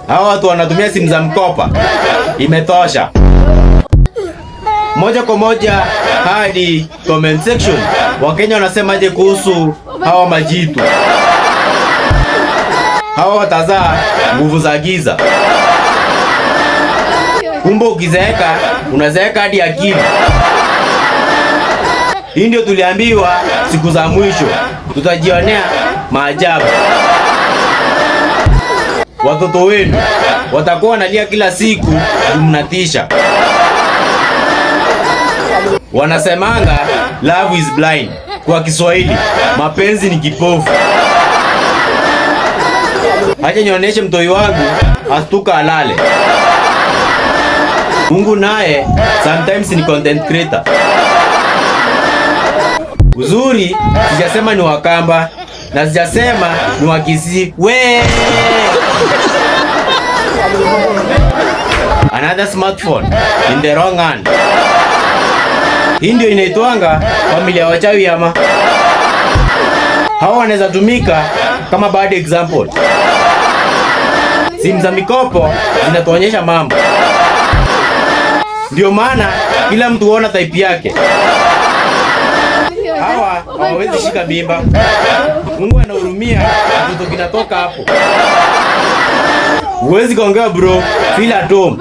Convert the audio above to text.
Hawa watu wanatumia simu za mkopa, imetosha. Moja kwa moja hadi comment section. Wakenya wanasemaje kuhusu hawa majitu? Hawa watazaa nguvu za giza. Kumbe ukizeeka unazeeka hadi akili. Hii ndio tuliambiwa siku za mwisho tutajionea maajabu. Watoto wenu watakuwa wanalia kila siku juu mnatisha. Wanasemanga love is blind. Kwa Kiswahili mapenzi ni kipofu. Acha nionyeshe mtoi wangu astuka alale. Mungu naye sometimes ni content creator. Uzuri sijasema ni Wakamba na sijasema ni Wakisii. We another smartphone in the wrong hand. Hii ndio inaitwanga familia wachawi ama hawa wanaweza tumika kama bad example. Simu za mikopo zinatuonyesha mambo, ndio maana kila mtu huona type yake. Hawa hawawezi shika mimba. Mungu anahurumia mtoto kinatoka hapo. Huwezi kuongea bro, feel at home.